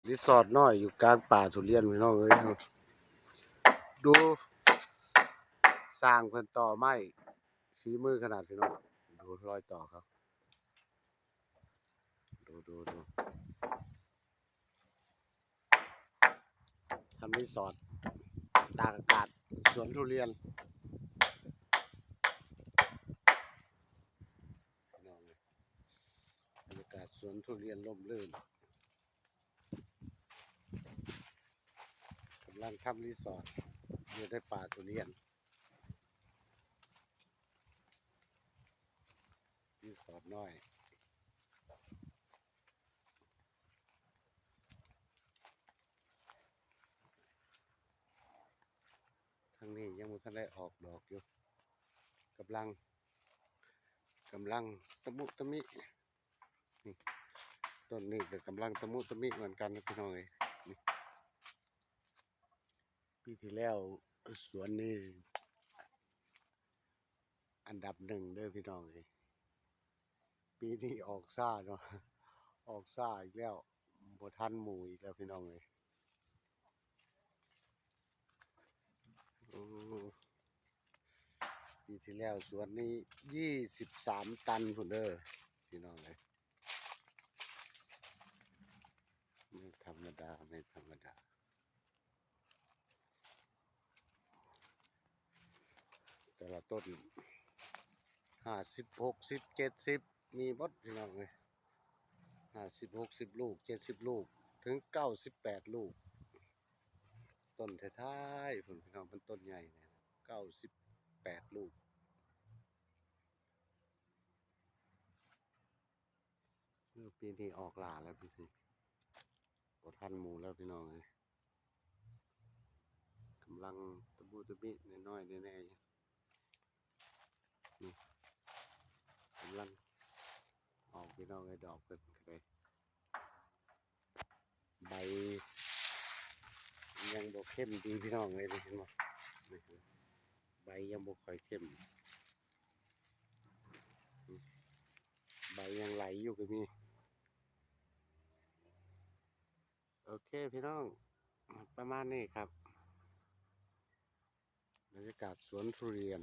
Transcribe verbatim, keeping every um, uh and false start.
รีสอร์ทน้อยอยู่กลางป่าทุเรียนพี่น้องเอ้ย ดู สร้างเพิ่นต่อไม้ ฝีมือขนาดพี่น้อง ดูรอยต่อเขา ดู ดู ดู ทำรีสอร์ท ตากอากาศ สวนทุเรียน พี่น้องเอ้ย บรรยากาศสวนทุเรียนร่มรื่น กำลังทำรีสอร์ท อยู่ในป่าทุเรียน รีสอร์ทน้อย ทางนี้ยังบ่ทันได้ออกดอกอยู่ กำลัง กำลังตะมุตะมิ นี่ ต้นนี้ก็กำลังตะมุตะมิเหมือนกันนะพี่น้องเอ้ย นี่ ปีที่แล้วสวนนี่ อันดับหนึ่งเด้อพี่น้องเอ้ย ปีนี้ออกช้าเนาะ ออกช้าอีกแล้ว บ่ทันหมู่อีกแล้วพี่น้องเอ้ย โอ้ ปีที่แล้วสวนนี้ ยี่สิบสามตันพุ้นเด้อ พี่น้องเอ้ย ไม่ธรรมดา ไม่ธรรมดา แต่ละต้น ห้าสิบ หกสิบ เจ็ดสิบ มีหมดพี่น้องเอ้ย ห้าสิบ หกสิบ ลูก เจ็ดสิบ ลูก ถึง เก้าสิบแปด ลูก ต้นท้ายๆพุ้นพี่น้อง มันต้นใหญ่เนี่ย เก้าสิบแปด ลูก เออ ปีนี้ออกหลายแล้วพี่น้อง บ่ทันหมู่แล้วพี่น้องเอ้ย กำลังตะบูตะบิน้อยๆแน่ๆอยู่ นี่ กำลังออกพี่น้องเอ้ย ดอกเพิ่นก็ได้ ใบยังบ่เข้มดีพี่น้องเอ้ย นี่เห็นบ่ นี่ ใบยังบ่ค่อยเข้ม ใบยังไหลอยู่ก็มี โอเคพี่น้อง ประมาณนี้ครับ บรรยากาศสวนทุเรียน